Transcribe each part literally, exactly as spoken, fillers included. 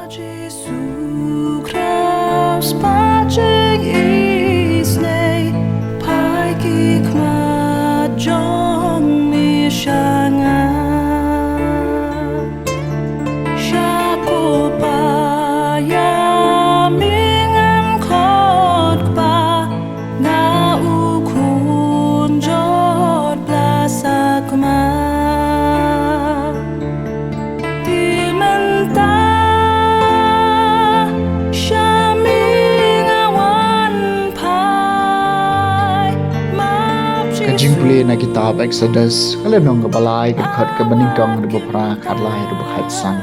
Jisu Khrist, pha jingïeit, phai ki khmat jong me sha nga. Sha ko Pa ïa me ngan khot, Kpa, nga u khun jot bla sakma. Te mynta sha me nga wan phai. Map Ka jingpule na kitab Exodus, ka lynnong kaba lai, ka dkhot kaba nyngkong haduh ba phra, khatlai haduh ba khatsan.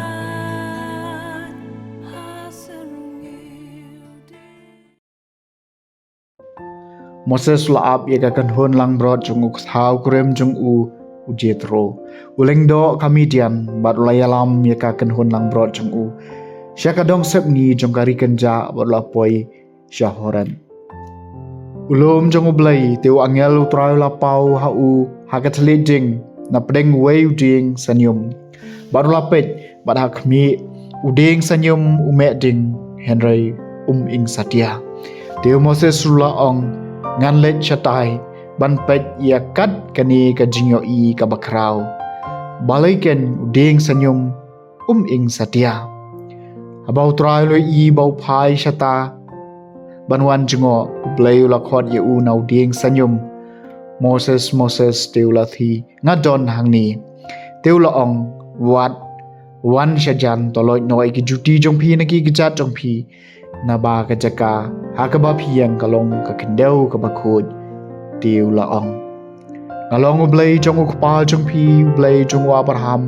Moses u la ap ïa ka kynhun langbrot jong u, ka thaw kurim jong u, u Jethro, u lyngdoh ka Midian, bad u la ïalam ïa ka kynhun langbrot jong u sha ka dong sepngi jong ka ri kynjah, bad u la poi sha Horeb. U lum jong U Blei, te u angel U Trai u la paw ha u ha ka thylliej dieng na pdeng uwei u dieng sanium. Bad u la peit, bad ha khmih, u dieng sanium u meh ding, hynrei um ing satia. Te u Moses u la ong, ngan leit shatai ban peit ïa kat kane ka jingïohi kaba khraw. Balei keiñ u dieng sanium um ing satia? Haba U Trai u la ïohi ba u phai shata ban wan jngoh, U Blei u la khot ïa u na u dieng sanium, Moses, Moses. Te u la thie, nga don hangne. Te u la ong, wat, wan shajan, to loit noh ïa ki juti jong phi na ki kjat jong phi, naba ka jaka ha kaba phi ïeng ka long ka khyndew kaba khuid. Te u la ong, nga long U Blei jong u kpa jong phi, U Blei jong u Abraham,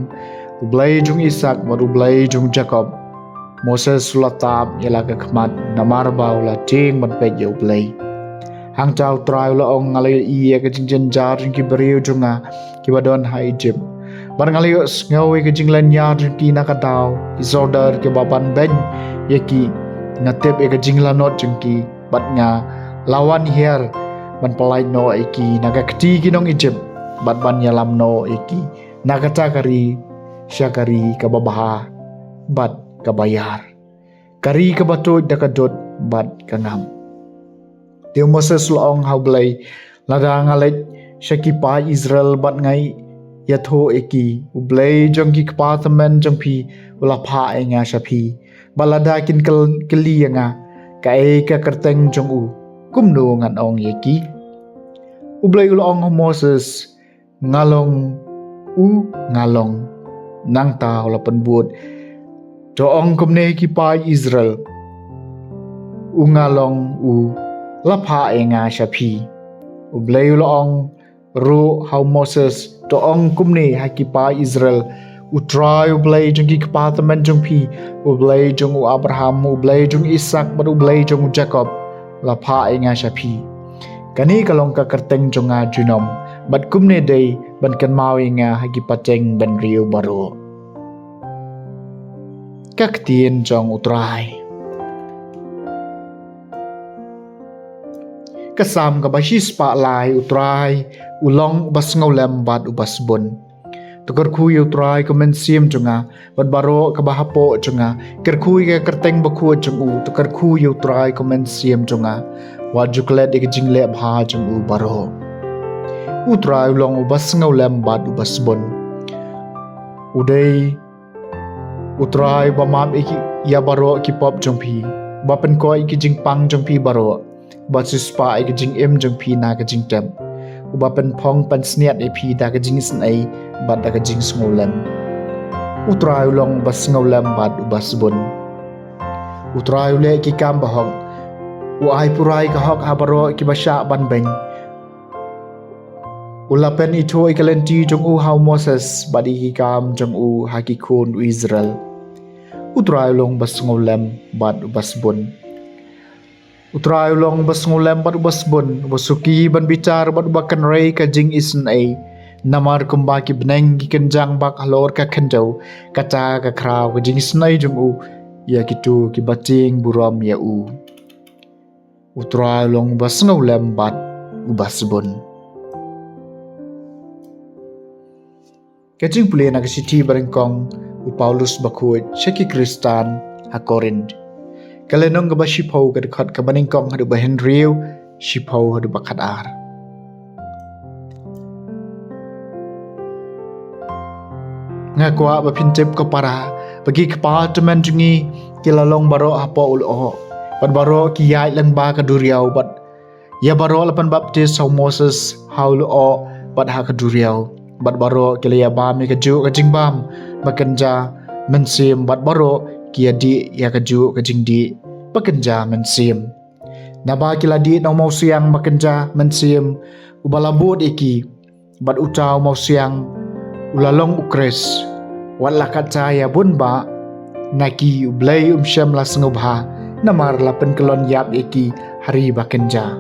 U Blei jong u Isaak, bad U Blei jong u Jakob. Moses u la tap ïa la ka khmat, namar ba u la tieng ban peit ïa U Blei. Hangta U Trai u la ong, nga la ïohi ïa ka jingjynjar jong ki briew jong nga kiba don ha Ijipt, bad nga la ïohsngew ïa ka jinglynñiar jong ki na ka daw, ki sordar kiba ban beiñ ïa ki. Nga tip ïa ka jinglanot jong ki, bad nga la wan hiar ban pyllait noh ïa ki na ka kti ki nong Ijipt, bad ban ïalam noh ïa ki na kata ka ri sha ka ri kaba bha bad kaba ïar, ka ri kaba tuid da ka dud bad ka ngam. Te u Moses u la ong ha U Blei, lada nga leit sha ki paid Israel bad nga ïathuh ïa ki, U Blei jong ki kpa tymmen jong phi u la phah ïa nga sha phi, bad lada kin kyl-, kylli ïa nga, kaei ka kyrteng jong u, kumno ngan ong ïa ki? U Blei u la ong ha u Moses, nga long U Nga Long. Nangta u la pynbud, to ong kumne ha ki paid Israel, U Nga Long u la phah ïa nga sha phi. U Blei u la ong ruh ha u Moses, to ong kumne ha ki paid Israel, U Trai U Blei jong ki kpa tymmen jong phi, U Blei jong u Abraham, U Blei jong u Isaak, bad U Blei jong u Jakob, la phah ïa nga sha phi. Kane ka long ka kyrteng jong nga junom, bad kumne dei ban kynmaw ïa nga ha ki pateng bynriew baroh. Ka ktien jong U Trai. Ka Salm kaba shispah lai. U Trai u long uba sngewlem bad uba sbun. To kyrkhu ïa U Trai ko mynsiem jong nga, bad baroh kaba hapoh jong nga, kyrkhu ïa ka kyrteng bakhuid jong u. To kyrkhu ïa U Trai ko mynsiem jong nga, wat ju klet ïa ka jingleh bha jong u baroh. U Trai u long uba sngewlem bad uba sbun. U dei U Trai uba map ïa ki, ïa baroh ki pop jong phi, uba pynkoit ïa ki jingpang jong phi baroh, uba siewspah ïa ka jingim jong phi na ka jingtep, uba pynphong pynsngiat ïa phi da ka jingisynei bad da ka jingsngewlem. U Trai u long uba sngewlem bad uba sbun. U Trai u leh ki kam bahok, u ai pura ïa ka hok ha baroh kiba shah ban beiñ. U la pynithuh ïa ka lynti jong u ha u Moses, bad ïa ki kam jong u ha ki khun u Israel. U Trai u long uba sngewlem bad uba sbun. U Trai u long uba sngewlem bad uba sbun, uba suki ban bitar bad uba kynrei ka jingisynei. Namar kumba ki bneng ki kynjang bak halor ka khyndew, kata ka khraw ka jingisynei jong u ïa kito kiba tieng burom ïa u. U Trai u long uba sngewlem bad uba sbun. Ka jingpule na ka shithi ba nyngkong u Paulus bakhuid sha ki Khristan ha Korinth. Ka lynnong kaba shiphew, ka dkhot kaba nyngkong haduh ba hynriew, shiphew haduh ba khatar. Nga kwah ba phin tip ko para, ba ki kpa tymmen jong ngi ki la long baroh hapoh u lyoh, bad baroh ki ïaid lyngba ka duriaw, bad ïa baroh la pynbaptis ha u Moses ha u lyoh bad ha ka duriaw, bad baroh ki la ïabam ïa kajuh ka jingbam bakynja mynsiem, bad baroh ki ïadih ïa kajuh ka jingdih bakynja mynsiem. Naba ki la dih na u mawsiang bakynja mynsiem uba la bud ïa ki, bad uta u mawsiang u la long u Khrist. Wat la katta ïa bun bah na ki, U Blei um shym la sngewbha, namar la pynkyllon ïap ïa ki ha ri bakynja.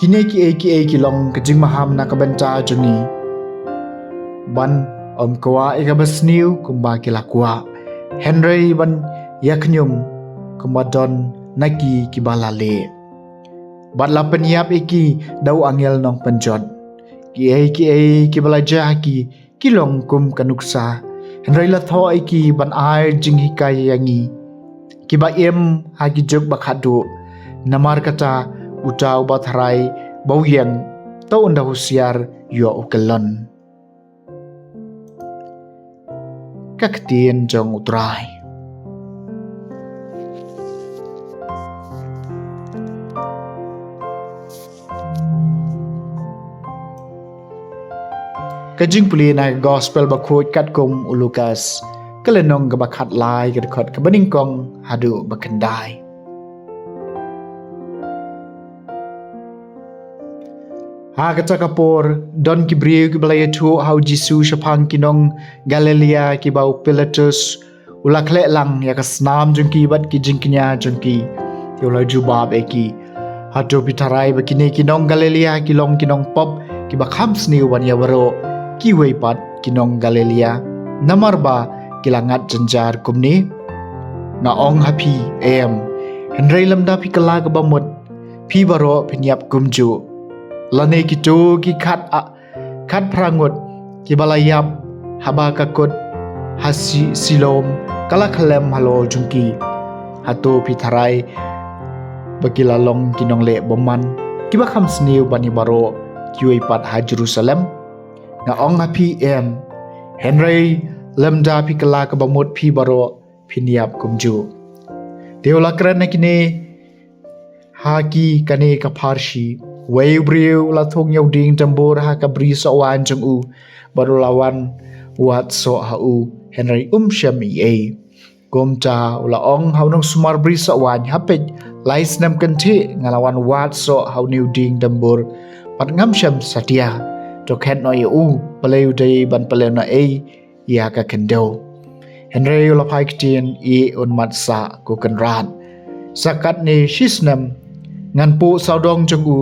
Kine kiei kiei ki long ka jingmaham na ka bynta jong ngi, ban ym kwah ïa kaba sniew kumba ki la kwah, hynrei ban ïa khñium kumba don na ki kiba la leh. Bad la pynïap ïa ki da u angel nongpynjot. Kiei kiei kiba la jia ha ki, ki long kum ka nuksa, hynrei la thoh ïa ki ban ai jinghikai ïa ngi kiba im ha ki juk ba khatduh. Namar kata, uta uba tharai ba u ïeng, to un da husiar ïoh u kyllon. Ka ktien jong U Trai. Ka jingpule na ka Gospel bakhuid katkum u Lukas, ka lynnong kaba khatlai, ka dkhot kaba nyngkong haduh ba khyndai. Ha kata ka por, don ki briew kiba la ïathuh ha u Jisu shaphang ki nong Galilea kiba u Pilatus u la khleh lang ïa ka snam jong ki bad ki jingkñia jong ki. Te u la jubab ïa ki, hato phi tharai ba kine ki nong Galilea ki long ki nongpop kiba kham sniew ban ïa baroh kiwei pat ki nong Galilea, namar ba ki la ngat jynjar kumne? Nga ong ha phi, em. Hynrei lymda phi kylla kaba mut, phi baroh phin ïap kumjuh. Lane kito ki khat a, khat phra ngut kiba la ïap haba ka kut ha Si-, Siloam ka la khyllem halor jong ki, hato phi tharai ba ki la long ki nongleh bymman kiba kham sniew ban ïa baroh kiwei pat ha Jerusalem? Nga ong ha phi, em. Hynrei lymda phi kylla kaba mut, phi baroh phin ïap kumjuh. Te u la kren na kine ha ki kane ka pharshi. Wei u briew u la thung ïa u dieng tambur ha ka bri soh waiñ jong u, bad u la wan wad soh ha u, hynrei um shem ei ei. Kumta u la ong ha u nongsumar bri soh waiñ, ha peit, lai snem kynthih nga la wan wad soh ha une u dieng tambur, bad ngam shem satia. To khet noh ïa u, balei u dei ban pynlehnohei ïa ka khyndew. Hynrei u la phai ktien, ïeh, un mat sah, ko kynrad. Sa katne shi snem ngan puh sawdong jong u,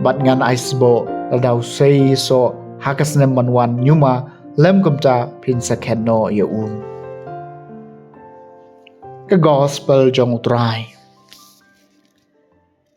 bad ngan ai sboh, lada u sei soh ha ka snem ban wan, ñiuma lem kumta phin sa khet noh ïa u. Ka Gospel jong U Trai.